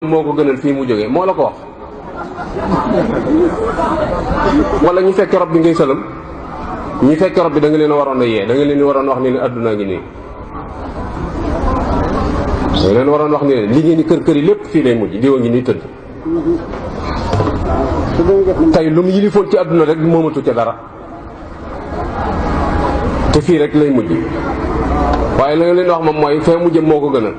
moo ko gënal fii mu jógee moo la ko wax wala ñu fekk rob bi ngay sëlam ñu fekk rob bi da nga leen a waroon a yee da nga leen waroon wax ni ne adduna ngi nii da nga leen waroon wax ni ne li ngeen di kër yi lépp fii lay mujj diwa ngi nii tëdd tey lu mu yilifoon ci adduna rek moomatu ca dara te fii rek lay mujj waaye la nga leen wax moom mooy fee mu jëm moo ko gënal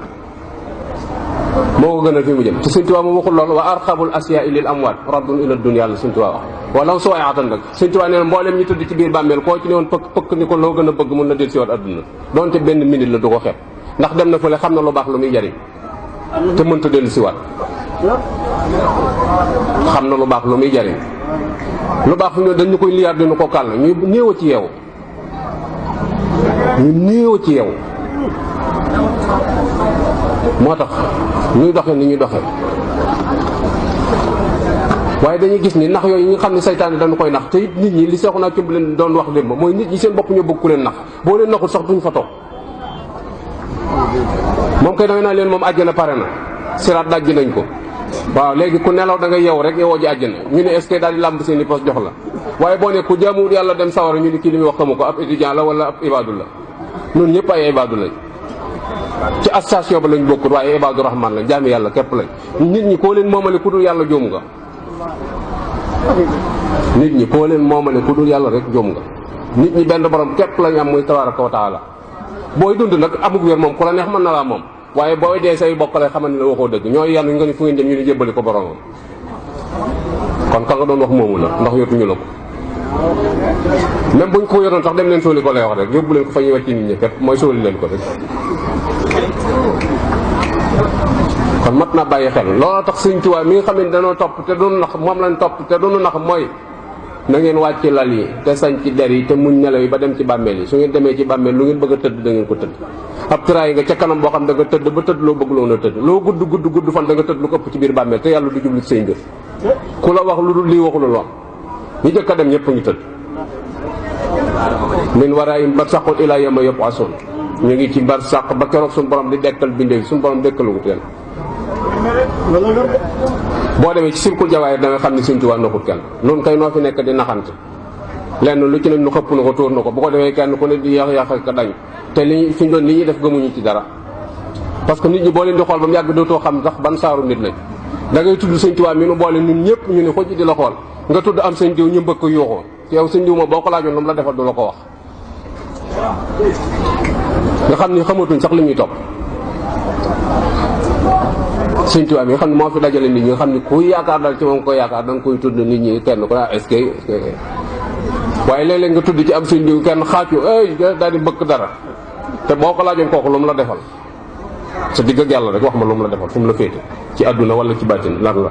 fi mu jëm te Sëñ Tuubaa moom waxul loolu wa arxabul asyaai lil amwaat raddun ila dunya la Sëñ Tuubaa wax wala soo ay atan nag Sëñ Tuubaa nee na mbooleem ñu tëdd ci biir bàmmeel koo ci ne woon pëkk ni ko loo gën a bëgg mun na del si waat adduna doonte benn minute la du ko xeeb ndax dem na fële xam na lu baax lu muy jariñ te mënta dellu si waat xam na lu baax lu muy jariñ lu baax fi mu ne dañu koy liyaat dinu ko kàll ñu néew ci yeewu moo tax ñuy doxe ni ñuy doxe waaye dañuy gis ni nax yooyu ñi nga xam ne saytaane dañu koy nax te it nit ñi li seexu naa cumb leen doon wax démb mooy nit ñi seen bopp ñoo bëgg ku leen nax boo leen naxul sax duñ fa toog moom kay dangay naa leen moom àjjana pare na siraat dajji nañ ko waaw léegi ku nelaw da nga yeew rek yewoo ji àjjana ñu ne est-ce que daal di làmb seen i poste jox la waaye boo ne ku jaamuwul yàlla dem sawara ñu ni kii li muy wax xamu ko ab étudiant la wala ab ibaadu la noonu ñëpp ay ibaadu lañ ci association ba lañ bokkut waaye ibaadu rahman lañ jaami yàlla képp lañ nit ñi koo leen moomale ku dul yàlla joom nga nit ñi koo leen moomale ku dul yàlla rek joom nga nit ñi benn borom képp lañ am muy tabaraka wa taala booy dund nag amug wér moom ku la neex mën na laa moom waaye booy dee say bokk lay xamal ne la waxoo dëgg ñooy yàlla nga ni fu ngeen jëm ñu ni jébbali ko boromam kon ka nga doon wax moomu la ndax yotuñu la ko même buñ ko yoroon sax dem leen sóoli ko lay wax rek yóbbu leen ko fa ñuy wàcc nit ñi képp mooy sóoli leen ko rek kon mat na bàyyi xel looloo tax Sëñ Tuubaa mi nga xam ne danoo topp te doonu nax moom lañ topp te doonu nax mooy na ngeen wàcc lal yi te sañ ci der yi te muñ nelaw yi ba dem ci bàmmeel yi su ngeen demee ci bàmmeel lu ngeen bëgg a tëdd da ngeen ko tëdd ab tëraay nga ca kanam boo xam da nga tëdd ba tëdd loo bëgg loon a tëdd loo gudd fan da nga tëdd lu ko ëpp ci biir bàmmeel te yàlla du jublu ci say mbir ku la wax lu dul lii waxulul wax ñi jëkk a dem ñëpp ngi tëdd min waraayim barsaqun ilaa yawma yub'asun ñu ngi ci barsaq ba keroog suñu borom di dekkal bindee suñu borom dekkalugut leen boo demee ci sirkul jawaay da nga xam ne Sëñ Tuubaa naxut kenn noonu kay noo fi nekk di naxante lenn lu ci ne nu xëpp na ko tóor na ko bu ko defee kenn ku ne di yàq ka dañ te li fi ñu doon li ñuy def gëmuñu ci dara parce que nit ñi boo leen di xool ba mu yàgg dootoo xam sax ban saaru nit lañ da ngay tudd Sëñ Tuubaa mi nu boole ñun ñëpp ñu ne xoj di la xool nga tudd am sëñ diw ñu mbëkk yuuxoo yow sëñ diw ma boo ko laajoon lu mu la defal du la ko wax nga xam ni xamatuñ sax li ñuy topp Sëñ Tuubaa mi nga xam ne moo fi dajale nit ñi nga xam ne ku yaakaar dal ci moom ko yaakaar da nga koy tudd nit ñi kenn ko est-ce que waaye léeg-léeg nga tudd ci am sëñ diw kenn xaaju daal di bëkk dara te boo ko laajoon kooku lu mu la defal sa digg ak yàlla rek wax ma lu mu la defal fu mu la féete ci àdduna wala ci bàttin lan la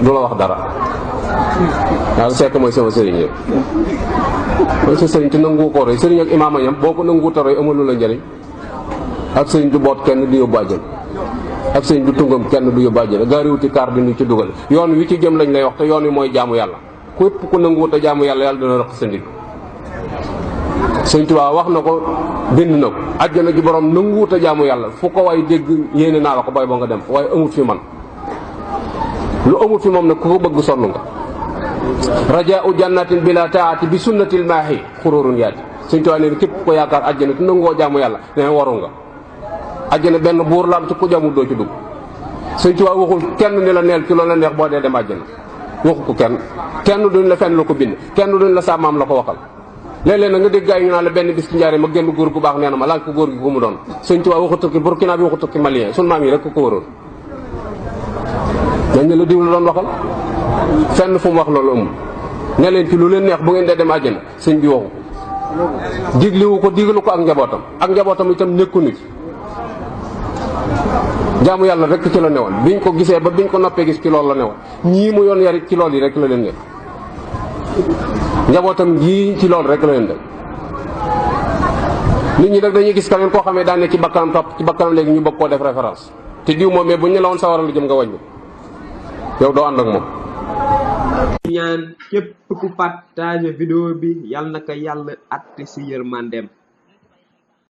du la wax dara waaw Seck mooy sama sëriñ yëpp mooy sa sëriñ te nangu ko roy sëriñ ak imaama ñam boo ko nangu ta roy amalu la njëriñ ak sëriñ du boot kenn du yóbbu àjjana ak sëriñ du tungam kenn du yóbbu àjjana gaariwuti kaar di ñu ci dugal yoon wi ci jëm lañ lay wax te yoon wi mooy jaamu yàlla képp ku nanguwut a jaamu yàlla yàlla dina rëq sa ndig Sëñ Tuubaa wax na ko bind na ko àjjana ji borom nanguwut a jaamu yàlla fu ko way dégg yéene naa la ko bay boo nga dem waaye amut fi man lu amut fi moom nag ku ko bëgg sonn nga rajaau jannatin bila taati bi sunnatil maahi xururun yaati Sëñ Tuubaa nee képp ko yaakaar àjjana te nanguwoo jaamu yàlla nee waru nga àjjana benn buur la am ci ku jaamul doo ci dugg Sëñ Tuubaa waxul kenn ni la neel ci loolu la neex boo dee dem àjjana waxu ko kenn duñ la fenn la ko bind kenn duñ la sàmmaam la ko waxal léeg-léeg nag nga dégg gaay ñu naan la benn bis ci njaare ma génn góor gu baax nee na ma laaj ko góor gi ku mu doon Sëñ Tuubaa waxu tukki Burkina bi waxu tukki malien sun maam yi rek ko wëroon dañ ne la diw la doon waxal fenn fu mu wax loolu amul ne leen ci lu leen neex bu ngeen dee dem àjjana sëñ bi waxu ko diglu ko ak njabootam itam nekkuñu ci jaamu yàlla rek ci la newoon biñ ko gisee ba biñ ko noppee gis ci loolu la newoon ñii mu yoon yarit ci lool yi rek la leen nekk njabootam jii ci loolu rek la leen def nit ñi nag dañuy gis keneen koo xamee daan ne ci bakkanam topp ci bakkanam léegi ñu bëgg koo def référence te diw moom mais buñ ne la woon sawara la jëm nga wàññi yow doo ànd ak moom ñaan képp ku partage vidéo bi yàlla na ko yàlla atte si yërmandeem